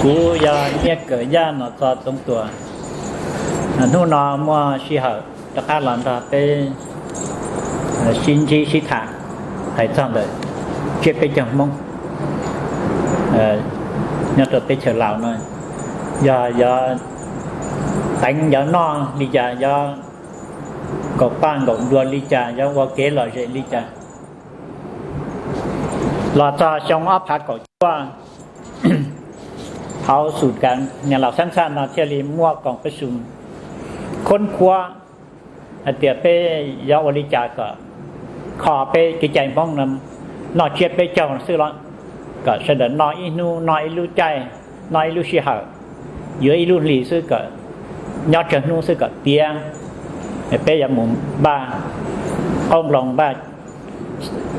Kuv yog Nyiaj Kawm Yaj Nom Txos Txoov Tuam. Hnub no muaj sij hawm rov qab los nrog peb sib ntsib sib tham hais txog ntawm tsiab peb caug Hmoob nyob rau teb chaws Laus no, yog yuav teev yuav noj li cas, yuav nkaum paj nkaum duas li cas, yuav ua kev lom zem li cas. Los txog xyoo ob phav kaum cuaj, hauv xum kas niam laus xab txhaj no thiaj li muaj koom peb xum khoob khuab hais tias peb yuav ua li cas kom kho peb kev cai Hmoob no noj tsiab peb caug xwb los kom sawv daws noj ib hnub, noj ib lub caij, noj ib lub sij hawm, yuav ib lub hlis xwb kom nyob tsawg hnub xwb kom tiav. Peb yuav mus npaj qoob loo, npaj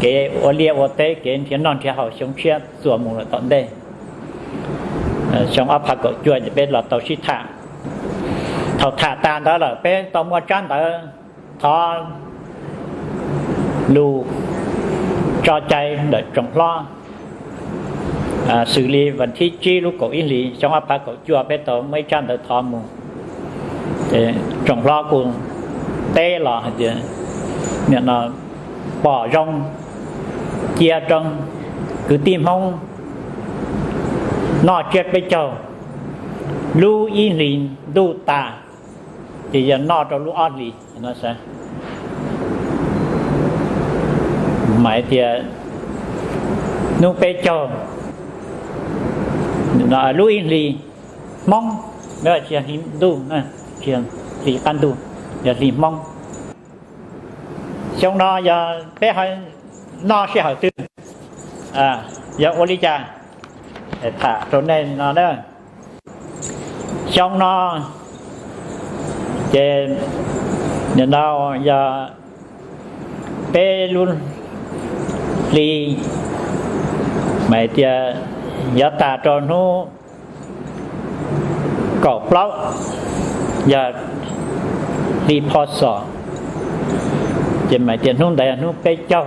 kev ua liaj ua teb, kev nrhiav noj nrhiav haus xyoo tshiab txuas mus lawm tom ntej. Xyoo ob phav kaum cuaj ces peb los tau sib tham. Thaum tham tas ntawd lawm peb tau muaj tsab ntawv thov lus tso cai ntawm tsoom hlob. Xws li vas thib tsib lub kaum ib hlis xyoo ob phav kaum cuaj peb tau muaj ib tsab ntawv thov mus. Tsoom hlob kuj teb los hais tias nim no pom zoo cia rau kwv tij Hmoob noj tsiab peb caug lub ib hlis ntuj tas, ces yog noj rau lub ob hlis no. Mas tias hnub peb caug lub ib hlis Hmoob, tsis yog hli ntuj, tsis yog hli qab ntuj, yog hli Hmoob. Xyoo no yog peb ho noj sij hawm twg, yog ua li cas, tham rau nej no na. Xyoo no ces nim no yog peb lub hli, mas tias yuav tas rau hnub kaum plaub, yog hli pho xos, ces mas tias hnub ntawd yog hnub peb caug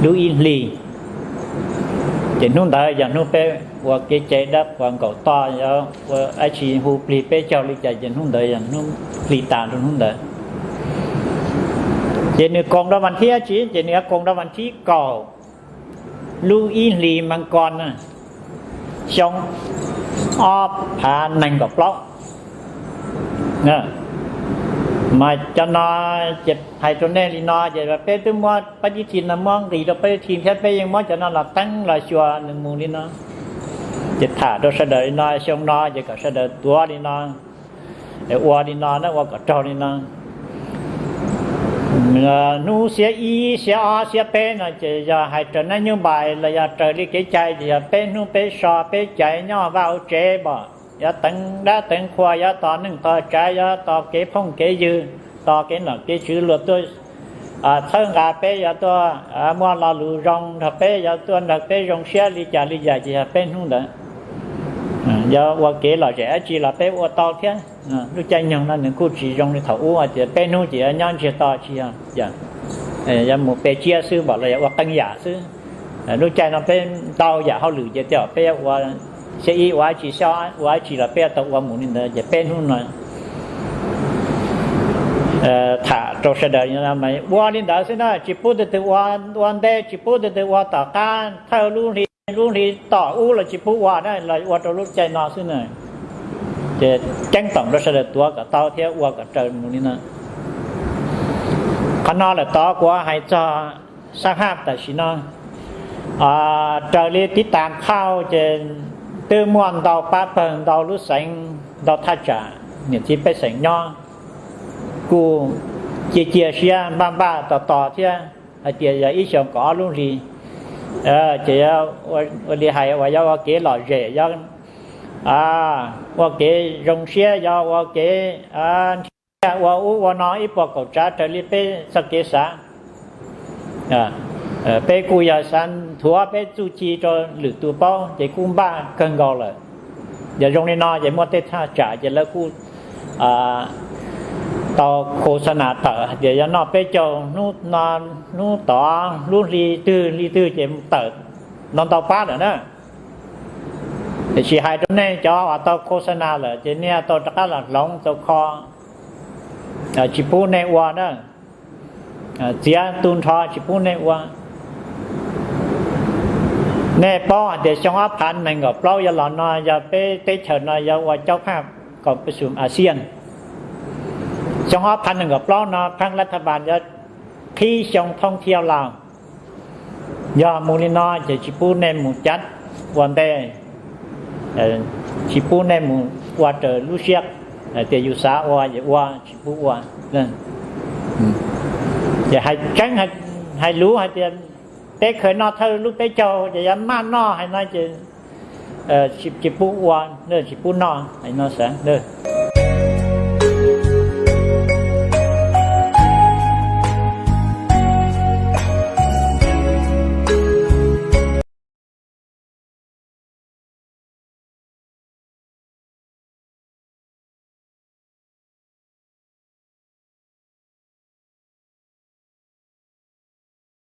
lub ib hlis. Ces hnub ntawd yog hnub peb ua kev cai dab qhuas nkaum toj, yuav ua dab tsi hu plig peb caug li cas ces hnub ntawd yog hnub hli tas rau hnub ntawd. Ces nws koom rau vas thib dab tsi, ces nws yuav koom rau vas thib kaum lub ib hlis Mas Kos na, xyoo ob phav nees nkaum plaub. Mas cov no ces hais rau nej li no ces peb twb muab pab cib thi no muab nqis rau pab cib thi thiab peb yeej muab cov no los teeb los xyuas nws mus li no. Ces tham rau sawv daws li no, xyoo no ces kom sawv daws tuav li no, ua li no na, ua kom raug li no. Hnub xiab ib, xiab ob, xiab peb no ces yog hais raws nab nyob npais los yog raws li kev cai ces yog peb hnub peb so peb caiv nyob vaj hauv tsev pom, yuav teev dab teev qhua, yuav tos neej tos tsav, yuav tos kev phooj kev ywg, tos kev nom kev tswv luag tuaj txhawb nqa peb, yuav tuaj muaj lo lus zoo nrog peb, yuav tuaj nrog peb zoo siab li cas li cas ces yog peb hnub ntawd. Yuav ua kev lom zem dab tsi los peb ua tau thiab. Lub caij nyoog no nws kuj tsis zoo li thaum ub hais tias peb hnub ces yuav nyob ntsiag to, tsis yog, yuav mus pe tsiab xwb pom los yog ua qee yam xwb. Lub caij no peb ntau yam hauj lwm ces tej zaum peb yuav ua, xiab ib ua dab tsi, xiab ob ua dab tsi los peb yuav tau ua mus li ntawd ces peb hnub no tham rau sawv daws ua li ntawd xwb na, tsis pub tus twg ua ua ntej, tsis pub tus twg ua tom qab, thawj lub hli, lub hli tom ub los tsis pub ua na, los ua rau lub caij no xwb na. Ces ceeb toom rau sawv daws tuav kom tau thiab ua kom raws mus li no. Qhov no lawm tod kuv hais txog sab haj tam sim no, raws li tiv tas qhauj ces twb muaj ntau pab pawg, ntau lub xeev, ntau thaj tsam niam txiv pej xeem nyob kuj cia cia siab npaj npaj tos tos thiab hais tias yog ib xyoos kaum ob lub hli ces ua li hais uas yuav ua kev lom zem, yuav ua kev zoo siab, yuav ua kev nrhiav ua ub ua no ib puas kaum tsav raws li peb txoj kev xav. Peb kuj yog xav nthuav peb txuj ci rau lwm tus paub ces kuj npaj kawg nkaus lawm. Yog zoo li no ces muaj tej thaj tsam ces lawv kuj tau khos xa nas tawm hais tias yog noj peb caug hnub no, hnub tod, lub hli twg hli twg ces tawm ntau ntau pab lawm na. Tiam sis hais rau nej cov uas tau khos xa nas lawm ces nej tau rov qab los hloov tau kho, tsis pub nej ua na. Txiav tu nrho tsis pub nej ua. Nej paub hais tias xyoo ob phav nees nkaum plaub yuav los no yog peb teb chaws no yuav ua caub phaj kaum pes xum Axias. Xyoo ob phav nees nkaum plaub no pheej lab thaj npas yuav qhib xyoo thoob thiab Laus. Yog mus li no ces tsis pub nej mus cav ua ntej, tsis pub nej mus ua raws lub siab, hais tias yus xav ua ces ua, tsis pub ua. Ces hais tseeb, hais lus hais tias peb khaws noj thawj lub peb caug ces yuav maj noj hais no ces tsis pub ua, tsis pub noj hais no xwb.